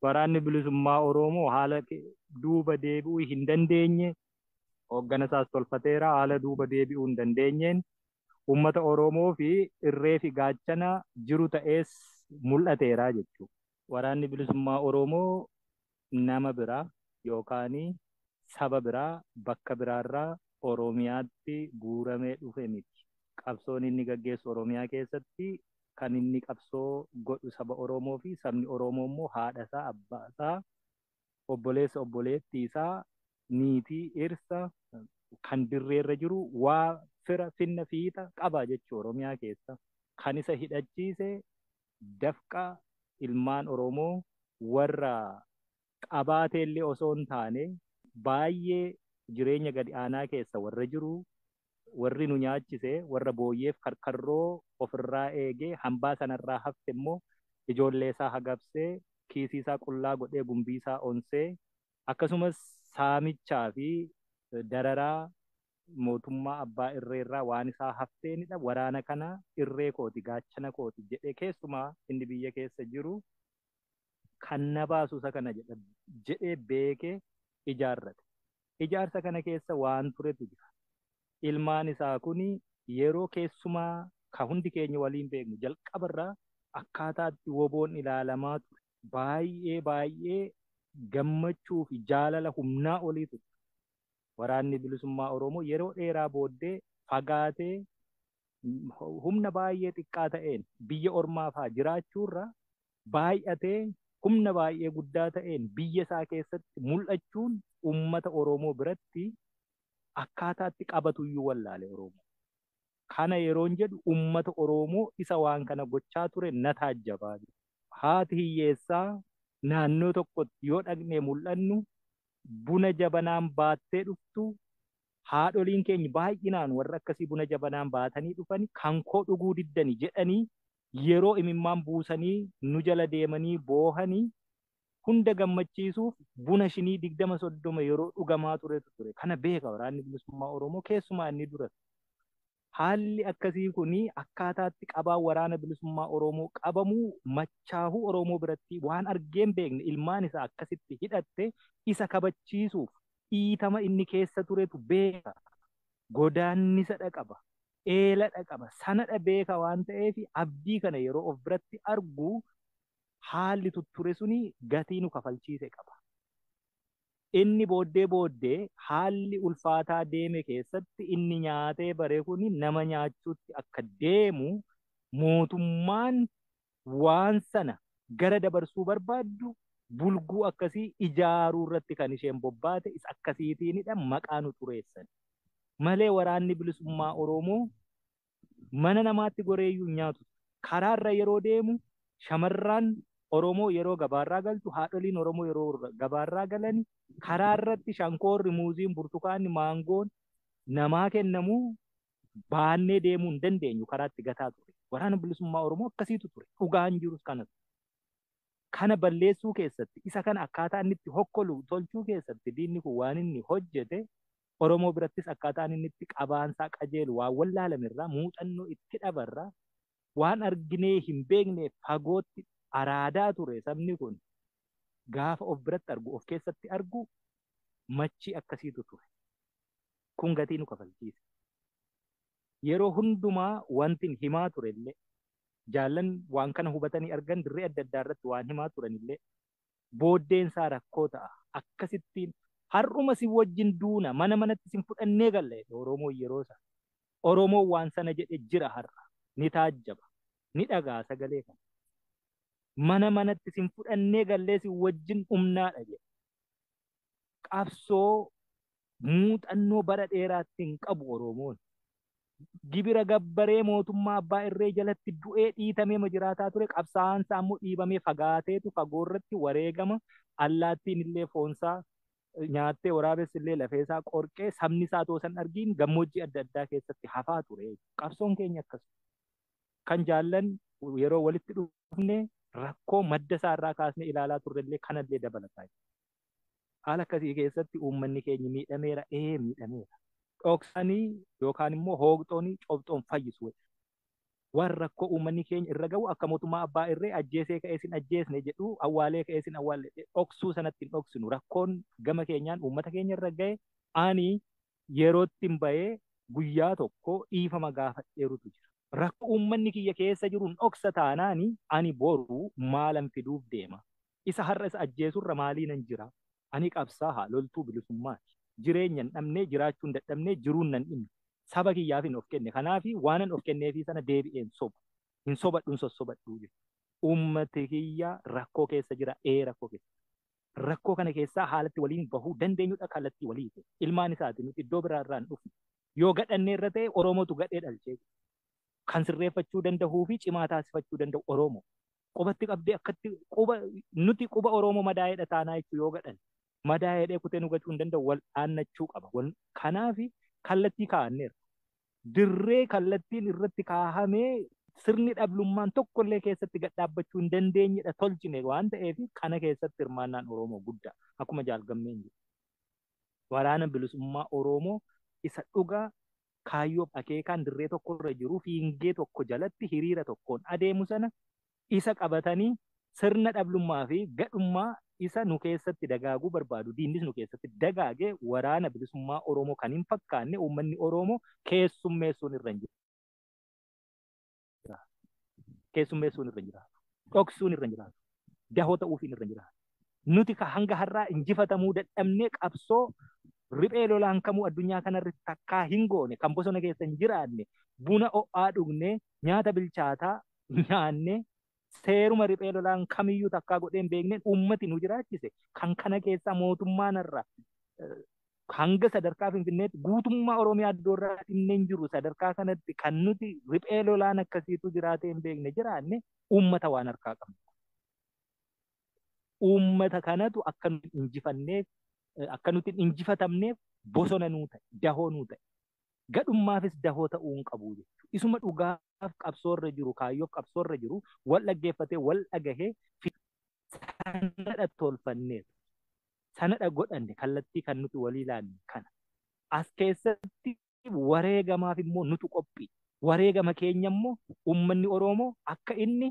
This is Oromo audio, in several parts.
Waraanni bilisummaa Oromoo haala duuba deebi'uu hin dandeenye, hooggana isaas tolfateera, haala duuba deebi'uu hin dandeenyeen uummata Oromoo fi irree fi gaachana jiru ta'ees mul'ateera jechuudha. Waraanni bilisummaa Oromoo nama biraa yookaan saba biraa bakka biraarraa Oromiyaatti guuramee dhufe miti. Qabsoon inni gaggeessu Oromiyaa keessatti kan inni qabsoo godhu saba Oromoo fi sabni Oromoo immoo haadha isaa, abbaa isaa, obboleessa obboleettii isaa, niitii, dhirsa kan dirreerra jiru waa fira finna fiixa qaba jechuu Oromiyaa keessa. Kan isa hidhachiise dafqa ilmaan Oromoo warra qabaatee illee osoo hin taane baay'ee jireenya gadi aanaa keessa warra jiru, warri nu nyaachise, warra booyyeef karkarroo ofirraa eegee hambaa sanarraa hafte immoo ijoollee isaa hagabsee kiisii isaa qullaa godhee gumbii isaa onsee akkasumas saamichaa fi dararaa mootummaa abbaa irreerraa waan isaa hafteenidha. Waraana kana irree kooti, gaachana kooti jedhee keessumaa inni biyya keessa jiru kan na baasu isa kana jedhee beekee ijaarrate. Ijaarsa kana keessa waan turetu jira. Ilmaan isaa kun yeroo keessumaa ka hundi keenya waliin beeknu jalqabarraa akkaataatti woboon ilaalamaa ture. Baay'ee baay'ee gammachuu fi jaalala humnaa olii ture. Waraanni bilisummaa Oromoo yeroo dheeraa booddee fagaatee humna baay'ee xiqqaa ta'een biyya ormaa fa'aa jiraachuurra baay'atee humna baay'ee guddaa ta'een biyya isaa keessatti mul'achuun uummata Oromoo biratti akkaataatti qabatuyyuu wallaale Oromoo. Kana yeroon jedhu uummata Oromoo isa waan kana gochaa ture na taajjabaa. Haati hiyyeessaa naannoo tokkotti yoo dhaqnee mul'annu buna jabanaan baattee dhuftu, haadholiin keenya baay'inaan warra akkasii buna jabanaan baatanii dhufani kan koo dhuguu diddani jedhanii yeroo imimmaan buusanii nu jala deemanii boohanii hunda gammachiisuuf buna shinii 20-30 yeroo dhugamaa turetu ture. Kana beeka waraanni bilisummaa Oromoo keessumaa inni dura. Haalli akkasii kun akkaataatti qabaa waraana bilisummaa Oromoo qabamuu machaahuu Oromoo biratti waan argeen beekne ilmaan isaa akkasitti hidhatte isa kabachiisuuf dhiitama inni keessa turetu beeka. Godaannisa dhaqaba, eela dhaqaba, sanadha beeka waan ta'eef abdii kana yeroo of biratti argu haalli tutture suni gatii nu kafalchiise qaba. Inni booddee haalli ulfaataa deeme keessatti inni nyaatee bare kun nama nyaachuutti akka deemu mootummaan waan sana gara dabarsuu barbaaddu bulguu akkasii ijaaruu irratti kan isheen bobbaate isa akkasiitiinidha maqaa nu xureessan. Malee waraanni bilisummaa Oromoo mana namaatti goreeyyuu nyaatu. Karaarra yeroo deemu shamarran Oromoo yeroo gabaarraa galtu, haadholiin Oromoo yeroo gabaarraa galani karaarratti shankoorri, muuziin, burtukaanni, maangoon namaa kennamu baannee deemuu hin dandeenyu karaatti gataa ture. Waraana bilisummaa Oromoo akkasiitu ture. Dhugaan jirus kana. Kana balleessuu keessatti isa kana akkaataa inni itti hokkolu tolchuu keessatti diinni kun waan inni hojjete Oromoo birattis akkaataan inni itti qabaansaa qajeelu waan wallaalamerraa muuxannoo itti dhabarraa waan arginee hin beekne fagootti araadaa ture sabni kun gaafa of biratti argu of keessatti argu machii akkasiitu ture. Kun gatii nu kafalchiise. Yeroo hundumaa wanti himaa ture illee jaallan waan kana hubatanii argan dirree adda addaa irratti waan himaa turan illee booddeen isaa rakkoo ta'a. Akkasittiin har'uma si wajjin duuna mana manatti sin fudhannee galla Oromoo yeroo sana. Oromoo waan sana jedhe jira har'a. Ni taajjaba. Ni dhagaa sagalee kana. Mana manatti sin fudhannee gallee si wajjin humnaadha jedhe. Qabsoo muuxannoo bara dheeraatti hin qabu Oromoon. Gibira gabbaree mootummaa abbaa irree jalatti du'ee dhiitamee majiraataa ture. Qabsaa'aan isaa immoo dhiibamee fagaateetu fagoorratti wareegama. Allaattiin illee foonsaa nyaattee waraabessi illee lafeesaa qorqee sabni isaa toosan argiin gammoojjii adda addaa keessatti hafaa ture. Qabsoon keenya akkasuma. Kan jaallan yeroo walitti dhufne rakkoo madda isaa irraa kaasnee ilaalaa turrellee kanallee dabalataa. Haala akkasii keessatti uummanni keenya miidhameera, miidhameera. Dhoksanii yookaan immoo hooqxoonii cobxoon fayyisu. Waan rakkoo uummanni keenya irra gahu akka mootummaa abbaa irree ajjeesee ka'ee sin ajjeesne jedhu awwaalee ka'ee sin awwaalle dhoksuu sanatti hin dhoksinu. Rakkoon gama keenyaan uummata keenya irra gahe ani yerootti hin bahee guyyaa tokko dhiifama gaafadheerutu jira. Rakkoo uummanni kiyya keessa jiru dhoksa taanaani ani boru maalan fiduuf deema. Isa har'a isa ajjeesurra maaliinan jira? Ani qabsaa'a loltuu bilisummaati. Jireenya hin dhabnee jiraachuu hin dadhabnee jiruun nan dhimne. Saba kiyyaaf hin of kenne. Kanaaf waanan of kenneefii sana deebi'een sobu. Hin sobadhuun sossobadhuu jechuudha. Uummati kiyya rakkoo keessa jira. Ee rakkoo keessa. Rakkoo kana keessaa haalatti waliin bahuu dandeenyudha kallattii walii ta'e. Ilmaan isaati nuti iddoo biraa irraa hin dhufne. Yoo gadhannee irra ta'e Oromootu gadhee dhalchee. Kan sirreeffachuu danda'uu fi cimaa taasifachuu danda'u Oromoo. Qubatti qabdee akkatti quba nuti quba Oromoo madaa'eedha taanaa jechuu yoo gadhan. Madaa'eedhee kutee nu gachuu hin danda'u wal dhaannachuu qaba. Kanaaf kallattii kaa'anneerra. Dirree kallattiin irratti kaahamee sirni dhablummaan tokkollee keessatti gad dhaabbachuu hin dandeenyedha tolchine waan ta'eef kana keessatti hirmaannaan Oromoo guddaa akkuma jaalgammeen jiru. Waraana bilisummaa Oromoo isa dhugaa kaayyoof akeekaan dirree tokkorra jiru fiingee tokko jalatti hiriira tokkoon adeemu sana isa qabatanii sirna dhablummaa fi gadhummaa isa nu keessatti dagaaguu barbaadu diinnis nu keessatti dagaagee waraana bilisummaa Oromoo kan hin fakkaanne uummanni Oromoo keessummeessuun irra hin jiraatu. Keessummeessuun irra hin jiraatu. Dhoksuun irra hin jiraatu. Dahoo ta'uufiin irra hin jiraatu. Nuti ka hanga har'aa injifatamuu dadhabnee qabsoo riphee lolaan kamuu addunyaa kanarratti takkaa hin goone kan bosona keessa hin jiraanne buna ho'aa dhugnee nyaata bilchaataa nyaanne seeruma riphee lolaan kamiyyuu takkaa godhee hin beekneen uummati nu jiraachise kan kana keessaa mootummaan irraa hanga sadarkaa Finfinneetti guutummaa Oromiyaa iddoo irraa dhinneen jiru sadarkaa kanatti kan nuti riphee lolaan akkasiitu jiraatee hin beekne jiraanne uummata waan harkaa qabnu. Uummata kanatu akka nuti injifanneef akka nuti hin injifatamneef bosona nuu ta'e dahoo nuu ta'e gadhummaafis dahoo ta'uu hin qabu jechuudha. Isuma dhugaaf qabsoorra jiru kaayyoof qabsoorra jiru wal dhaggeeffatee wal dhagahee sanadha tolfanneef sanadha godhanne kallattii kan nuti walii laanne kana. As keessatti wareegamaaf immoo nutu qophii. Wareegama keenya immoo uummanni Oromoo akka inni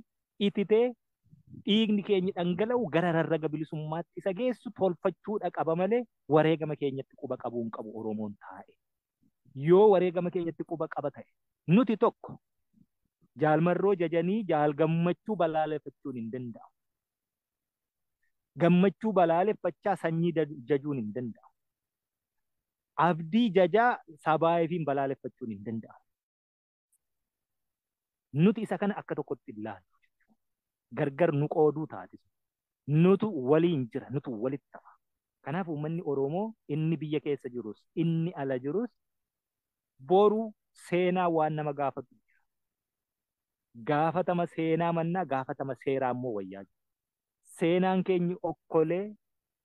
ititee dhiigni keenya dhangala'u gara rarraga bilisummaatti isa geessu tolfachuudha qaba malee wareegama keenyatti quba qabuu hin qabu Oromoon taa'e. Yoo wareegama keenyatti quba qaba ta'e nuti tokko jaalmarroo jajanii jaal gammachuu balaaleffachuun hin danda'amu. Gammachuu balaaleffachaa sanyii jajuun hin danda'amu. Abdii jajaa sabaayifiin balaaleffachuun hin danda'amu. Nuti isa kana akka tokkotti ilaallu. Gargar nu qooduu taatisu. Nutu waliin jira, nutu walitti ta'a. Kanaaf uummanni Oromoo inni biyya keessa jirus, inni ala jirus boru seenaa waan nama gaafatu jira. Gaafatama seenaa mannaa gaafatama seeraa immoo wayyaa jira. Seenaan keenyi okkolee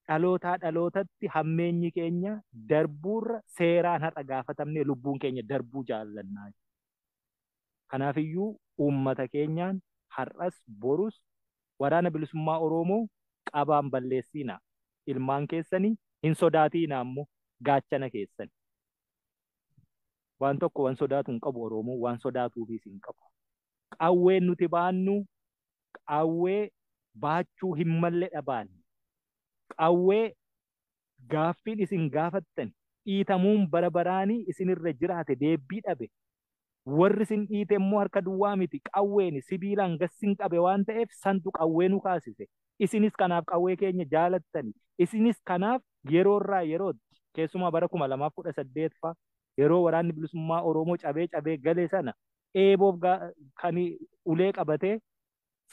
dhalootaa dhalootatti hammeenyi keenya darbuurra seeraan har'a gaafatamnee lubbuun keenya darbuu jaallannaa. Kanaafiyyuu uummata keenyaan har'as borus waraana bilisummaa Oromoo qabaan balleessinaa. Ilmaan keessanii hin sodaatiinaa immoo gaachana keessani. Waan tokko waan sodaatu hin qabu Oromoo waan sodaatuufis hin qabu. Qawween nuti baannu qawwee baachuu hin malledha baanne. Qawwee gaaffiin isin gaafattan dhiitamuun bara baraanii isinirra jiraate deebii dhabe. Warri isin dhiite immoo harka duwwaa miti qawween sibiilaan gassin qabe waan ta'eef santu qawwee nu kaasise. Isinis kanaaf qawwee keenya jaalattani. Isinis kanaaf yeroorraa yerootti keessumaa bara 2018 fa yeroo waraanni bilisummaa Oromoo cabee cabee gale sana eeboof kan ulee qabatee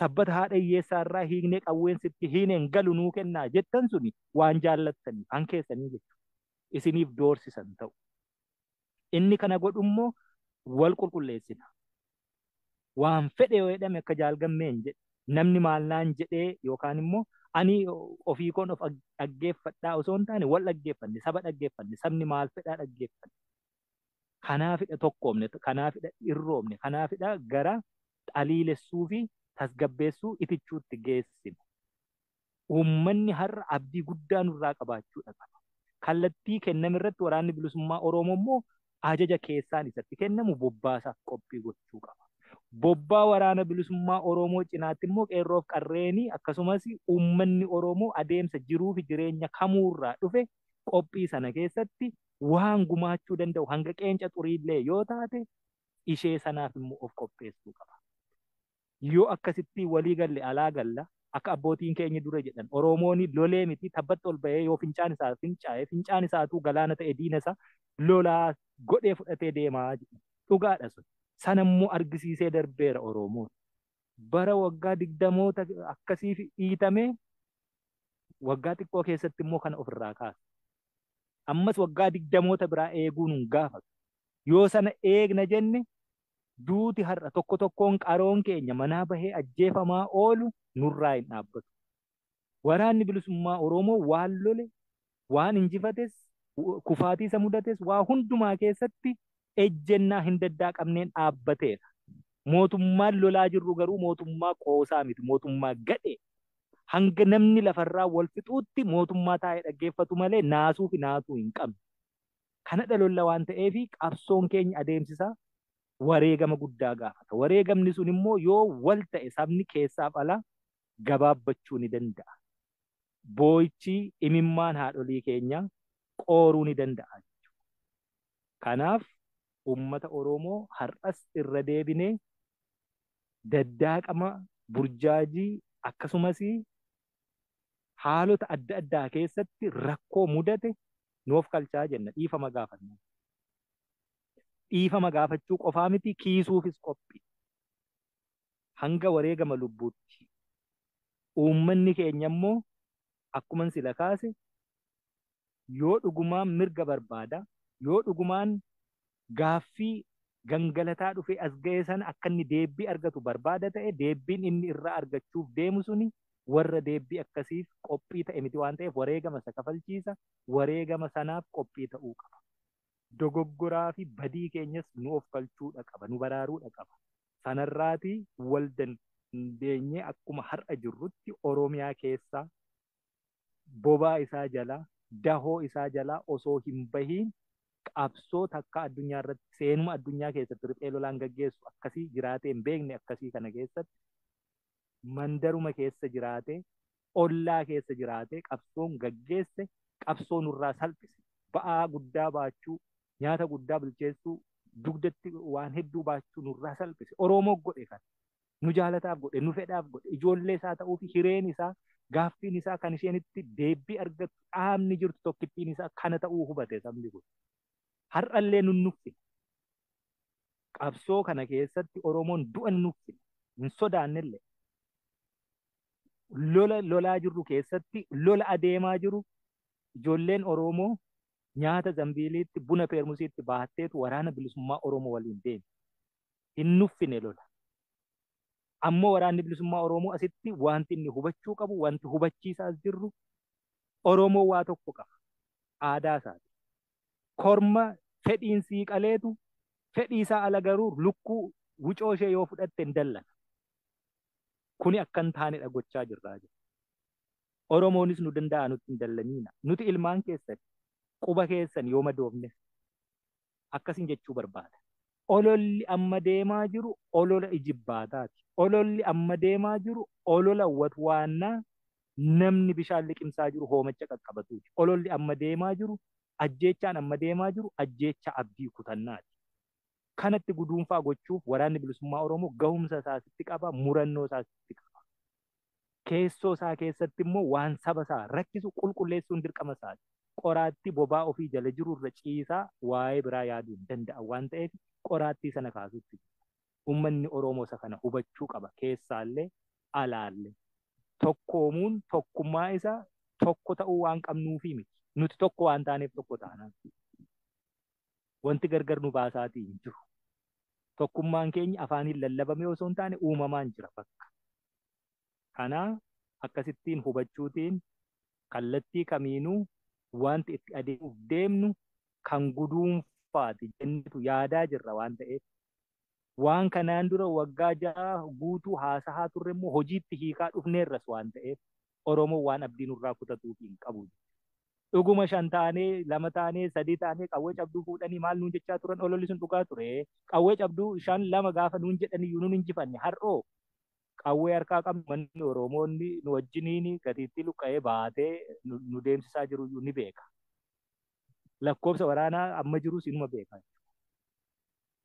sabbata haadha hiyyeessaa irraa hiiknee qawween sitti hiineen galu nuu kennaa jettan suni waan jaallattanii kan keessanii jechuudha. Isiniif doorsisan ta'u. Inni kana godhu immoo wal qulqulleessina. Waan fedhe yoo jedhame akka jaalgammeen jedhe namni maal naan jedhee yookaan immoo ani ofii koon of dhaggeeffadhaa osoo hin taane wal dhaggeeffanne saba dhaggeeffanne sabni maal fedhaa dhaggeeffanne. Kanaafidha tokkoomne, kanaafidha irroomne, kanaafidha gara xaliilessuu fi tasgabbeessuu itichuutti geessine. Uummanni har'a abdii guddaa nurraa qabaachuudha qaba. Kallattii kenname irratti waraanni bilisummaa Oromoo immoo ajaja keessaan isatti kennamu bobbaasaaf qophii gochuu qaba. Bobbaa waraana bilisummaa Oromoo cinaatti immoo qeerroof qarreeni akkasumas uummanni Oromoo adeemsa jiruu fi jireenya kamuurraa dhufe qophii sana keessatti waan gumaachuu danda'u hanga qeenca xuriillee yoo taate ishee sanaaf immoo of qopheessuu qaba. Yoo akkasitti walii galle alaa galla akka abbootiin keenya dura jedhan Oromoon lolee miti tabbatti ol ba'ee yoo fincaan isaa fincaa'e fincaan isaatuu galaana ta'e diina isaa lolaa godhee fudhatee deemaa jedhu. Dhugaadha sun. Sanammoo argisiisee darbeera Oromoon. Bara waggaa 20 akkasiif dhiitamee waggaa xiqqoo keessatti immoo kana ofirraa kaasa. Ammas waggaa 20 biraa eeguun hin gaafatu. Yoo sana eegna jenne duuti har'a tokko tokkoon qaroon keenya manaa bahee ajjeefamaa oolu nurraa hin dhaabbatu. Waraanni bilisummaa Oromoo waan lole, waan injifates, kufaatii isa mudates waa hundumaa keessatti ejjennaa hin daddaaqamneen dhaabbateera. Mootummaan lolaa jirru garuu mootummaa qoosaa miti, mootummaa gadhee. Hanga namni lafarraa wal fixuutti mootummaa taa'ee dhaggeeffatu malee naasuu fi naatuu hin qabne. Kanadha lolla waan ta'eef qabsoon keenya adeemsisaa wareegama guddaa gaafata. Wareegamni sun immoo yoo wal ta'e sabni keessaaf alaa gabaabbachuu ni danda'a. Boo'ichi imimmaan haadholii keenyaa qooruu ni danda'a. Kanaaf uummata Oromoo har'as irra deebinee daddaaqama burjaajii akkasumas haalota adda addaa keessatti rakkoo mudate nuuf kalchaa jenna dhiifama gaafanna. Dhiifama gaafachuu qofaa miti kiisuufis qophii. Hanga wareegama lubbuutti. Uummanni keenya immoo akkuma sila kaase yoo dhugumaan mirga barbaada, yoo dhugumaan gaaffii gangalataa dhufee as ga'e sana akka inni deebii argatu barbaada ta'e deebiin inni irraa argachuuf deemu suni warra deebii akkasiif qophii ta'e miti waan ta'eef wareegama isa kafalchiisa, wareegama sanaaf qophii ta'uu qaba. Dogoggoraa fi badii keenyas nu of kalchuudha qaba, nu baraaruudha qaba. Sanarraatii wal dandeenyee akkuma har'a jirrutti Oromiyaa keessaa bobaa isaa jalaa, dahoo isaa jalaa osoo hin bahiin qabsoo takka addunyaa irratti seenuma addunyaa keessatti riphee lolaan gaggeessu akkasii jiraatee hin beekne akkasii kana keessatti mandaruma keessa jiraatee ollaa keessa jiraatee qabsoon gaggeesse qabsoo nurraa salphise. Ba'aa guddaa baachuu, nyaata guddaa bilcheessuu, dugdatti waan hedduu baachuu nurraa salphise. Oromoo godhe kana. Nu jaalataaf godhe, nu fedhaaf godhe, ijoollee isaa ta'uu fi hireen isaa, gaaffiin isaa kan isheen itti deebii argattu dhaabni jirtu tokkittiin isaa kana ta'uu hubate sabni kun. Har'allee nun nuffine. Qabsoo kana keessatti Oromoon du'a nuffine. Hin sodaannellee. Lola lolaa jirru keessatti lola adeemaa jiru ijoolleen Oromoo nyaata zambiiliitti buna peermusiitti baatteetu waraana bilisummaa Oromoo waliin deeme. Hin nuffine lola. Ammoo waraanni bilisummaa Oromoo asitti wanti inni hubachuu qabu, wanti hubachiisaas jirru Oromoo waa tokko qaba. Aadaa isaati. Korma fedhiin sii qaleetu fedhii isaa ala garuu lukkuu wucoo ishee yoo fudhatte hin dallana. Kuni akka hin taanedha gochaa jirraa jira. Oromoonis nu danda'a nutti hin dallaniina. Nuti ilmaan keessan quba keessan yoo madoofne akkasin jechuu barbaada. Ololli amma deemaa jiru olola ijibbaataati. Ololli amma deemaa jiru olola watwaannaa namni bishaan liqimsaa jiru hoomacha qaqqabatuuti. Ololli amma deemaa jiru ajjeechaan amma deemaa jiru ajjeecha abdii kutannaati. Kanatti guduunfaa gochuuf waraanni bilisummaa Oromoo gahumsa isaasitti qaba, murannoo isaasitti qaba. Keessoo isaa keessatti immoo waan saba isaa rakkisu qulqulleessuun dirqama isaati. Qoraattii bobaa ofii jala jiru irra ciisaa waa'ee biraa yaaduu hin danda'an waan ta'eef qoraattii sana kaasutti. Uummanni Oromoo isa kana hubachuu qaba. Keessaallee alaallee. Tokkoomuun tokkummaa isaa tokko ta'uu waan qabnuufi miti. Nuti tokko waan taaneef tokko taanaan. Wanti gargar nu baasaatii hin jiru. Tokkummaan keenya afaaniin lallabamee osoo hin taane uumamaan jira bakka. Kanaa akkasittiin hubachuutiin kallattii kamiinuu wanti itti adeemuuf deemnu kan guduunfaati jennetu yaadaa jirra waan ta'eef. Waan kanaan dura waggaa 6 guutuu haasahaa turre immoo hojiitti hiikaa dhufneerras waan ta'eef Oromoo waan abdii nurraa kutatuuf hin qabu. Dhuguma 5 taanee 2 taanee 3 taanee qawwee cabduu fuudhanii maal nuun jechaa turan ololli sun dhugaa ture. Qawwee cabduu 5 2 gaafa nuun jedhaniyyuu nuun injifanne har'oo qawwee harkaa qabnu manni Oromoonni nu wajjiniin gatiittii luqqa'ee baatee nu deemsisaa jiruyyuu ni beeka. Lakkoofsa waraanaa amma jirus inuma beeka.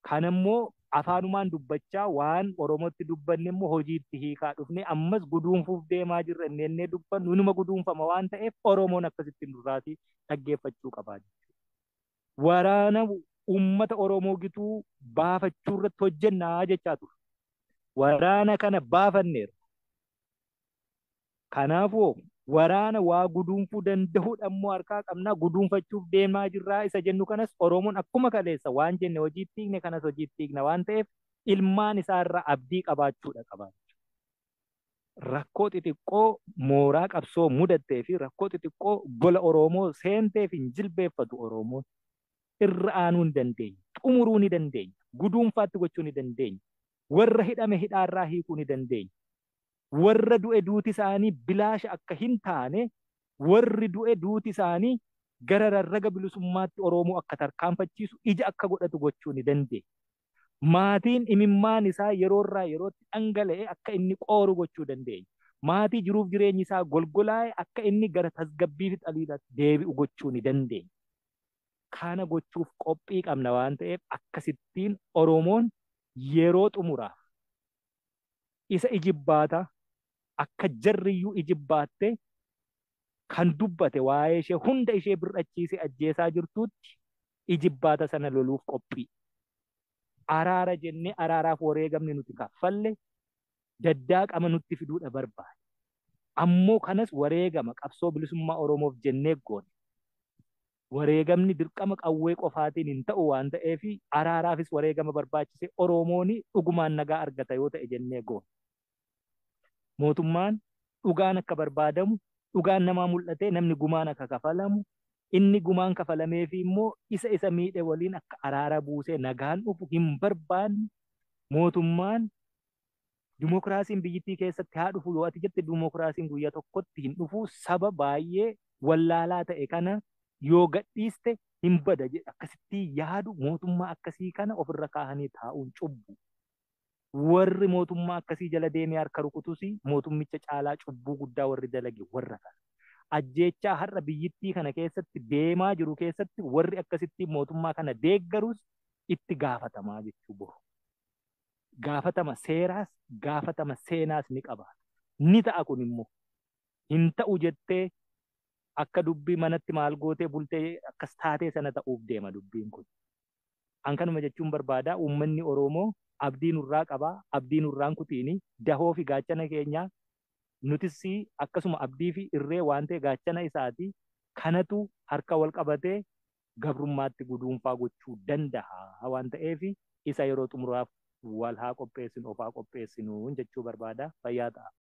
Kanammoo afaanumaan dubbachaa waan Oromootti dubbanne immoo hojiitti hiikaa dhufne ammas guduunfuuf deemaa jirra innee dubbannu inuma guduunfama waan ta'eef Oromoon akkasitti nurraatii dhaggeeffachuu qabaa jechuudha. Waraana uummata Oromoo gituu baafachuu irratti hojjennaa jechaa ture. Waraana kana baafanneerra. Kanaafuu waraana waa guduunfuu danda'uudha immoo harkaa qabnaa guduunfachuuf deemaa jirraa isa jennu kanas Oromoon akkuma kaleessa waan jenne hojiitti hiikne kanas hojiitti hiikna waan ta'eef ilmaan isaarraa abdii qabaachuudha qaba. Rakkoo xixiqqoo mooraa qabsoo mudattee fi rakkoo xixiqqoo gola Oromoo seenteef hin jilbeeffatu Oromoon irra aanuu hin dandeenya, xumuruu ni dandeenya, guduunfaatti gochuu ni dandeenya, warra hidhame hidhaarraa hiikuu ni dandeenya. Warra du'e duuti isaanii bilaasha akka hin taane warri du'e duuti isaanii gara rarraga bilisummaatti Oromoo akka tarkaanfachiisu ija akka godhatu gochuu ni dandeenya. Maatiin imimmaan isaa yeroorraa yerootti dhangala'e akka inni qooru gochuu dandeenya. Maatii jiruuf jireenyi isaa golgolaa'e akka inni gara tasgabbii fi xaliilaatti deebi'u gochuu ni dandeenya. Kana gochuuf qophii qabna waan ta'eef akkasittiin Oromoon yeroo xumuraaf isa ijibbaata akka jarriyyuu ijibbaatte kan dubbate waa'ee ishee hunda ishee bir'achiisee ajjeesaa jirtuutti ijibbaata sana loluuf qophii. Araara jennee araaraaf wareegamni nuti kaffalle daddaaqama nutti fiduudha barbaade. Ammoo kanas wareegama qabsoo bilisummaa Oromoof jennee goone. Wareegamni dirqama qawwee qofaatiin hin ta'u waan ta'eef araaraafis wareegama barbaachise Oromoon dhugumaan nagaa argata yoo ta'e jennee goone. Mootummaan dhugaan akka barbaadamu, dhugaan namaa mul'atee namni gumaan akka kafalamu, inni gumaan kafalameefi immoo isa isa miidhe waliin akka araara buusee nagaan dhufu hin barbaanne. Mootummaan dimokiraasiin biyyittii keessatti haa dhufu yoo ati jette dimokiraasiin guyyaa tokkotti hin dhufu saba baay'ee wallaalaa ta'e kana yoo gadhiiste hin bada jedhe akkasitti yaadu mootummaa akkasii kana ofirra kaahanii taa'uun cubbu. Warri mootummaa akkasii jala deemee harka rukutus mootummicha caalaa cubbuu guddaa warri dalage warra kana. Ajjeechaa har'a biyyittii kana keessatti deemaa jiru keessatti warri akkasitti mootummaa kana deeggarus itti gaafatamaa jechuu boru. Gaafatama seeraas gaafatama seenaas ni qabaata. Ni ta'a kun immoo hin ta'u jettee akka dubbii manatti maal gootee bultee akkas taatee sana ta'uuf deema dubbiin kun. An kanuma jechuun barbaada uummanni Oromoo abdii nurraa qabaa, abdii nurraan kutiini, dahoo fi gaachana keenyaa nutis akkasuma abdii fi irree waan ta'e gaachana isaati kanatu harka wal qabatee gabrummaatti guduunfaa gochuu danda'a waan ta'eef isa yeroo xumuraaf wal haa qopheessinu of haa qopheessinu jechuu barbaada. Fayyaa ta'a.